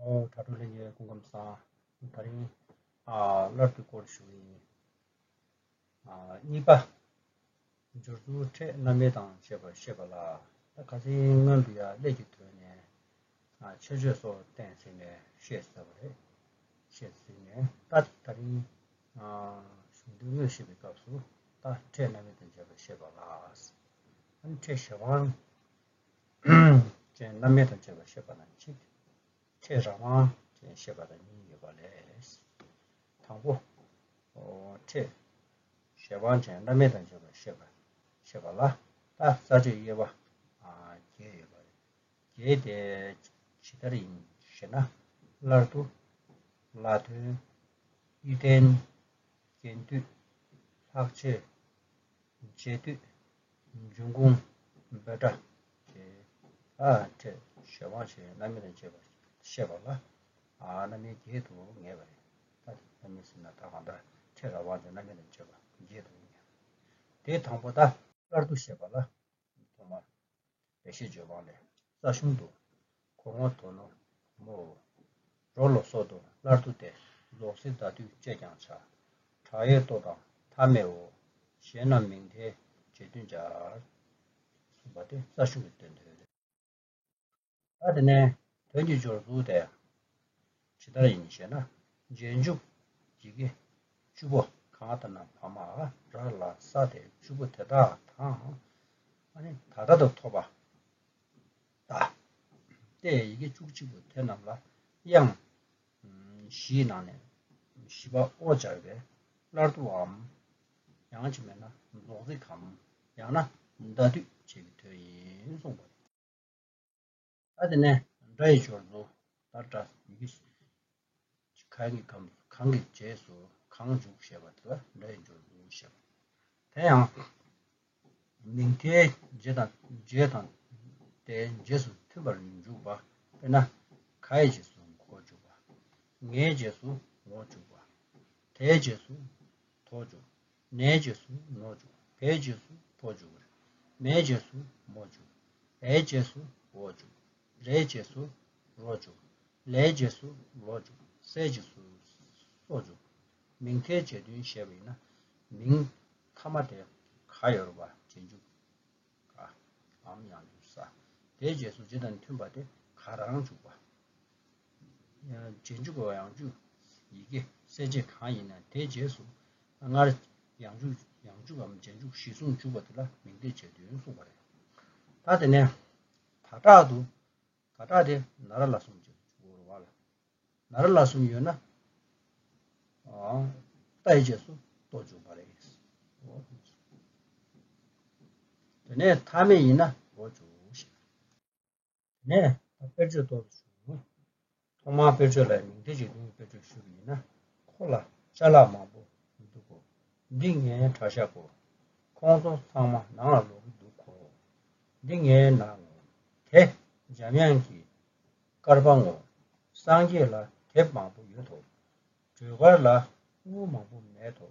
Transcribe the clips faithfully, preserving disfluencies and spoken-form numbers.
ཨོ། དྲ་གྲོགས་ལྷན་རྒྱས་སྐུ་ཁམས་བཟང་། དེ་རིང་ཨ་སླར་དུ་སྐོར་ཞུ་གི་ཡིན། ཨ་གཉིས་པ། སྦྱོར་ཚུལ་ཕྲད་རྣམ་དབྱེ་དང་བཅས་པ་བཤད་པ་ལ། ད་ཁ་སང་སྔོན་དུ་ཡང་སླད་ཀྱི་དོན་ནས་ཨ་ཁྱད་ཆོས་སོགས་བསྟན་ཟིན་ནས་བཤད་ཚར་བ་རེད། བཤད་ཟིན་ནས་ད་དེ་རིང་ཨ་གཞུང་དོན་དངོས་བཤད་པའི་སྐབས་སུ་ད་ཕྲད་རྣམ་དབྱེ་དང་བཅས་པ་བཤད་པ་ལ། ཨ་ནི་ཕྲད་གཞན་དབང་ཅན་རྣམ་དབྱེ་དང་བཅས་པ་བཤད་པ་ན་གཅིག་ཕྲད་རང་དབང་ཅན་བཤད་པ་དང་གཉིས་ཡོད་པ་ལས། དང་པོ། ཨོ། ཕྲད་གཞན་དབང་ཅན་རྣམ་དབྱེ་དང་བཅས་པ་བཤད་པ། བཤད་པ་ལ་ད་རྩ་ཕྲད་དབྱེ་བ་ཨ་བརྒྱད་ཡོད་པ་རེད། བརྒྱད་དེ་ཇི་ལྟར་ཡིན་ཞེ་ན། སླར་བསྡུ། ལ་དོན། དབྱེ་བསྟན། རྒྱན་སྡུད། ལྷག་བཅས། རྗེས་ཟློས། འབྱུང་ཁུངས། འབོད་སྒྲ། ཨ་ཕྲད་གཞན་དབང་ཅན་རྣམ་དབྱེ་དང་བཅས་པ་བཤད་པ་ལ། ཨ་རྣམ་དབྱེ་བརྒྱད་དུ་ངེས་པ་རེད། ད་རྣམ་དབྱེ་ཟེར་ན་ད་གང་ལྟར་ཕྲད་རང་དབང་ཅན་རྣམ་དབྱེ་དང་བཅས་པ་བརྒྱད་དུ་ངེས། དེ་དང་པོ་ད་སླར་བསྡུ་བཤད་པ་ལ། ཐོག་མར། འགྲེལ་བཤད་བརྗོད་དབང་ལས། རྩ་གཞུང་དུ། གོ་ངོ་དོ་ནོ། མོ། རོ་ལོ་སོགས་སུ་སླར་བསྡུ་སྟེ། རྫོགས་ཚིག་ཟླ་སྡུད་ཅེས་ཀྱང་བྱ། དྲག་ཡོད་ཏོ་དང་མཐའ་མེའོ། གཞན་རྣམས་མིང་མཐའི་རྗེས་མཐུན་སྦྱར། གསུངས་པ་སྟེ་རྩ་གཞུང་གི་དོན་དེ་རེད། ད་དེ་ནས་དོན་གྱི་སྦྱོར་ཚུལ་དེ་ཇི་ལྟར་ཡིན་ཞེ་ན། རྗེས་འཇུག་ཡི་གེ་བཅུ་པོ་གང་ལྟར་ན་བ་མ་ར་ལ་ས་དེ་བཅུ་པོ་དེ་དག་དང་། ཨ་ནི་ད་ལྟ་དུ་ཐོབ་པ། ད། སྟེ་ཡི་གེ་བཅུ་གཅིག་པོ་དེ་རྣམས་ལ་དབྱངས་བཞིའི་ནང་ནས་བཞི་པ་ཨོ་སྦྱར་བས་སླར་བསྡུའམ། ཡང་ཅིག་མེད་ན་རྫོགས་ཚིག་གམ། ཡང་ན་ཟླ་སྡུད་བྱེད་པའི་དོན་ཡིན་གསུངས་པ་རེད། ད་དེ་ནས་སྒྲ་ཡི་སྦྱོར་ཚུལ། ད་སྒྲ་ཡི་གེ་གང་གི་གམ་གང་གི་རྗེས་སུ་གང་འཇུག་ཞེས་པ་དེ་ལ་སྒྲ་ཡི་སྦྱོར་ཚུལ་ཞེས་པ། དེ་ཡང་། མིང་མཐའི་རྗེས་དང་རྗེས་དང་། དེའི་རྗེས་སུ་མཐུན་པར་འཇུག་པ། དཔེར་ན། ག་ཡི་རྗེས་སུ་གོ་འཇུག་པ། ངའི་རྗེས་སུ་ངོ་འཇུག་པ། དེའི་རྗེས་སུ་དོ་འཇུག་ནའི་རྗེས་སུ་ནོ་འཇུག་བའི་རྗེས་སུ་བོ་འཇུག་མའི་རྗེས་སུ་མོ་འཇུག་བའི་རྗེས་སུ་འོ་འཇུག་རའི་རྗེས་སུ་རོ་འཇུག་ལའི་རྗེས་སུ་ལོ་འཇུག་སའི་རྗེས་སུ་སོ་འཇུག་མིང་མཐའི་རྗེས་མཐུན་བཤད་པ་ཡིན་ན། མིང་མཐའ་མ་དེ་ག་ཡོད་རེད་པ། རྗེས་འཇུག་ག་འམ་ཡང་འཇུག་ས། དེའི་རྗེས་སུ་རྗེས་དང་མཐུན་པ་དེ་ག་རང་འཇུག་པ། རྗེས་འཇུག་གི་ཡང་འཇུག་ཡི་གེ་གསལ་བྱེད་གང་ཡིན་ན་དེའི་རྗེས་སུ། སྔར་ཡང་འཇུག་ཡང་འཇུག་གམ་རྗེས་འཇུག་གཞི་བཟུང་འཇུག་པ་དེ་ལ་མིང་མཐའི་རྗེས་མཐུན་གསུངས་པ་རེད། ད་དེ་ནས་ད་དྲག་ཏུ། ད་དྲག་དེ་ན་ར་ལ་གསུམ་གྱི་འཇུག་པ་རེད་པ་ལ། ན་ར་ལ་གསུམ་ཡོད་ན། ཨ། ཏ་ཡི་རྗེས་སུ་ཏོ་འཇུག་པ་རེད། དེ་ནས་མཐའ་མེད་ཡིན་ན་འོ་འཇུག་ཞེས། དེ་ནས་ད་དཔེར་བརྗོད་ཏོ་ཞུ། ཐོག་མར་དཔེར་བརྗོད་ལ་མིང་མཐའི་རྗེས་མཐུན་གྱི་དཔེར་བརྗོད་ཞུ་བ་ཡིན་ན། ཁོ་ལ་ཅ་ལག་མང་པོ་འདུག་གོ། འདི་ངའི་གྲྭ་ཤག་གོ། ཁོང་ཚོ་ཚང་མ་ནང་ལ་ལོག་གི་འདུག་གོ། འདི་ངའི་ནང་ངོ་། དེ་འཇམ་དབྱངས་ཀྱི་སྐར་པ་ངོ་། སངས་རྒྱས་ལ་དེབ་མང་པོ་ཡོད་དོ། སྒྲོལ་དཀར་ལ་དངུལ་མང་པོ་མེད་དོ།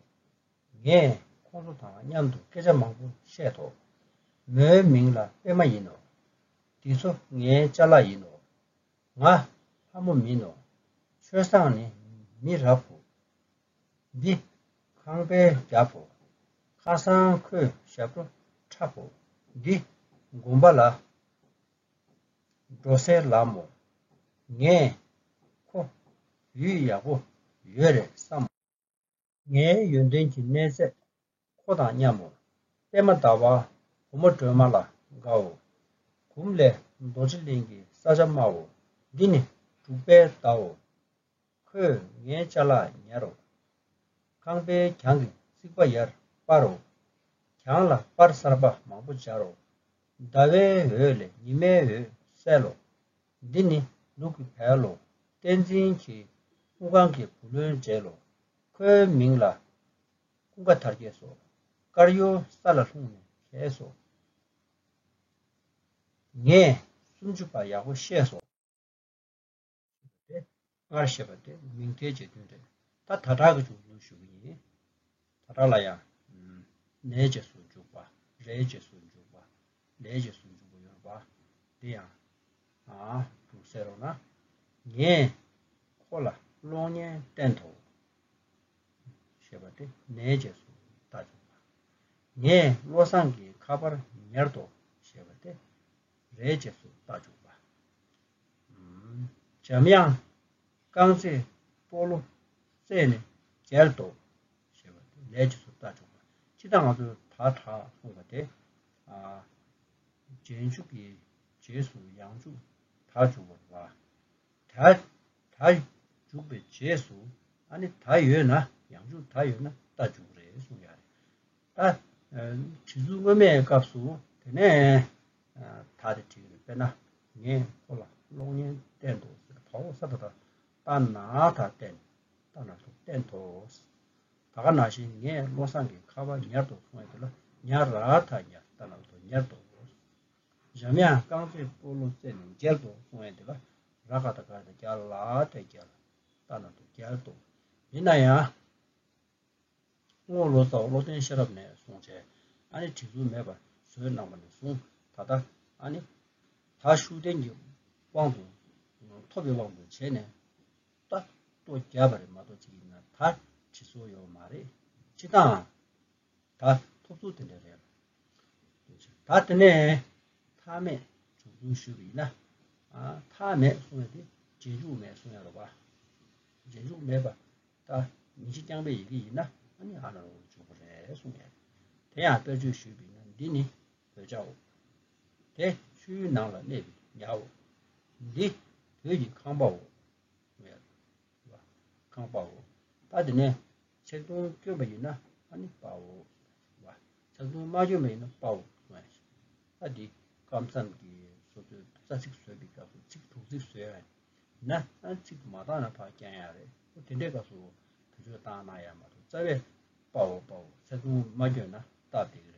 ངས་ཁོང་ཚོ་དང་མཉམ་དུ་སྐད་ཆ་མང་པོ་བཤད་དོ། མོའི་མིང་ལ་པད་མ་ཡིན་ནོ། འདི་ཚོ་ངའི་ཅ་ལག་ཡིན་ནོ། ང་ལྷ་མོ་མིན་ནོ། ཆོས་བཟང་ནི་མི་རབ་བོ། འདི་ཁང་པའི་རྒྱབ་བོ། ཁ་སང་ཁོས་ཞབས་བྲོ་འཁྲབ་བོ། འདི་དགོན་པ་ལ་འགྲོ་སའི་ལམ་མོ། ངས་ཁོ་ཡུལ་ཡག་པོ་ཡོད་རེད་བསམ་མོ། ངའི་ཡོན་ཏན་གྱི་གནས་ཚད་ཁོ་དང་མཉམ་མོ། པད་མ་ཟླ་བ་བུ་མོ་སྒྲོལ་མ་ལ་དགའ་བོ། གུམ་ལས་རྡོ་རྗེ་གླིང་གི་ས་ཆ་དམའ་བོ། འདི་ནི་འབྲུག་པའི་ཟླ་བོ། ཁོས་ངའི་ཅ་ལག་ཉར་རོ། ཁང་པའི་གྱང་གི་རྩིག་པ་ཡར་སྤར་རོ། གྱང་ལ་པར་གསར་པ་མང་པོ་སྦྱར་རོ། ཟླ་བའི་འོད་ལས་ཉི་མའི་འོད་གསལ་ལོ། འདི་ནི་ལུག་གི་བལ་ལོ། བསྟན་འཛིན་གྱིས་དངུལ་ཁང་གི་བུ་ལོན་འཇལ་ལོ། ཁོའི་མིང་ལ་ཀུན་དགའ་དར་རྒྱས་སོ། དཀར་ཡོལ་ས་ལ་ལྷུང་ནས་བྱས་སོ། ངས་སུམ་ཅུ་པ་ཡག་པོ་ཤེས་སོ། དེ་སྔར་བཤད་པ་དེ་མིང་མཐའི་རྗེས་མཐུན་རེད། ད་ད་དྲག་གི་འཇུག་ཚུལ་ཞུ་གི་ཡིན། ད་དྲག་ལ་ཡང་། ནའི་རྗེས་སུ་འཇུག་པ། རའི་རྗེས་སུ་འཇུག་པ། ལའི་རྗེས་སུ་འཇུག་པ་ཡོད་པ། དེ་ཡང་། ཨ། འདུག་སེ་རོགས་ན། ངས་ ཁོ་ལ་གློག་བརྙན་བསྟན་ཏོ། ཞེས་པ་སྟེ་ནའི་རྗེས་སུ་རྟགས་འཇུག་པ། ངས་བློ་བཟང་གི་ཁ་པར་ཉར་ཏོ། ཞེས་པ་སྟེ་རའི་རྗེས་སུ་རྟགས་འཇུག་པ། འཇམ་དབྱངས་རྐང་རྩེད་སྤོ་ལོ་རྩེས་ནས་རྒྱལ་ཏོ། ཞེས་པ་སྟེ་ལའི་རྗེས་སུ་རྟགས་འཇུག་པ། ཅི་ལྟར་ང་ཚོས་ད་ད་གསུངས་པ་དེ། རྗེས་འཇུག་གི་རྗེས་སུ་ཡང་འཇུག་ད་འཇུག་པ་ལ། ད་ད་འཇུག་པའི་རྗེས་སུ་ཨ་ནི་ད་ཡོད་ན་ཡང་འཇུག་ད་ཡོད་ན་ད་འཇུག་རེད་གསུངས་ཡ་རེད། ད་བྲིས་ཚུལ་སྔོན་མའི་སྐབས་སུ་དེ་ནས་ད་དེ་བྲིས་རེད། དཔེར་ན་ངས་ཁོ་ལ་གློག་བརྙན་བསྟན་ཏོ་ཟེར། ད་འོ་ས་ད་ད་ད་ན་ད་བསྟན། ད་ན་ད་བསྟན་ཏོ། ད་ག་ནང་བཞིན་ངས་བློ་བཟང་གི་ཁ་པར་ཉར་ཏོ་གསུངས་ཡ་དེ་ལ་ཉར་ར་ད་ཉར། ད་ན་ད་ཉར་ཏོ། འཇམ་དབྱངས་རྐང་རྩེད་སྤོ་ལོ་རྩེས་ནས་རྒྱལ་ཏོ་གསུངས་ཡ་དེ་ལ་ར་ག་ད་ག་ད་རྒྱལ་ལ་ད་རྒྱལ། ད་ན་ད་རྒྱལ་ཏོ། ཡིན་ན་ཡང་། རྔོག་ལོ་ཙཱ་བ་བློ་ལྡན་ཤེས་རབ་ནས་བཟུང་བྱས་ཨ་ནི་བྲིས་ཚུལ་མེད་པར་བཟོས་གནང་བ་ནས་བཟུང་ད་ལྟ་ཨ་ནི་ད་ཤུགས་ལྡན་གྱི་དབང་དུ་ཐོབ་པའི་དབང་དུ་བྱས་ནས་ད་ལྟོ་བརྒྱབ་པ་རེད་མ་གཏོགས་ཅིག་ཡིན་ན་ད་བྲིས་ཚུལ་ཡོད་མ་རེད། སྤྱིར་བཏང་། ད་ཐོབ་ཚུལ་དེ་འདྲ་རེད། ད་དེ་ནས་མཐའ་མེད་འཇུག་ཚུལ་ཞུས་པ་ཡིན་ན། ཨ་མཐའ་མེད་གསུང་ཡ་དེ་རྗེས་འཇུག་མེད་གསུང་ཡ་རེད་བ། རྗེས་འཇུག་མེད་པ་ད་མིང་གཞི་རྐྱང་པའི་ཡི་གེ་ཡིན་ན་ཨ་ནི་ཨ་ན་རོ་འཇུག་པ་རེད་གསུང་ཡ་རེད། དེ་ཡང་དཔེར་བརྗོད་ཞུས་པ་ཡིན་ན་འདི་ནི་བོད་ཇའོ། དེ་ཆུའི་ནང་ལ་གནས་པའི་ཉའོ། འདི་བོད་ཀྱི་ཁང་པའོ། ཁང་པའོ། ད་དེ་ནས་ཚེག་དུང་བསྐྱོན་པ་ཡིན་ན་ཨ་ནི་པའོ། ཚེག་དུང་མ་བསྐྱོན་པ་ཡིན་ན་པའོ། ད་འདི་སྐབས་མཚམས་ཀྱི་སོ་སོའི་རྩ་ཚིག་བཟོས་པའི་སྐབས་སུ་ཚིག་དྲུག་ཚིག་བཟོས་ཡ་ཡིན་ན་ཨ་ཚིག་མ་བཏང་ན་ཕར་རྐྱང་ཡ་རེད། དེ་འདྲའི་སྐབས་སུ་བེད་སྤྱོད་བཏང་ན་ཡ་མ་གཏོགས་རྩ་བའི་པའོ་པའོ་ཚེག་དུང་མ་བསྐྱོན་ན་སྟབས་བདེ་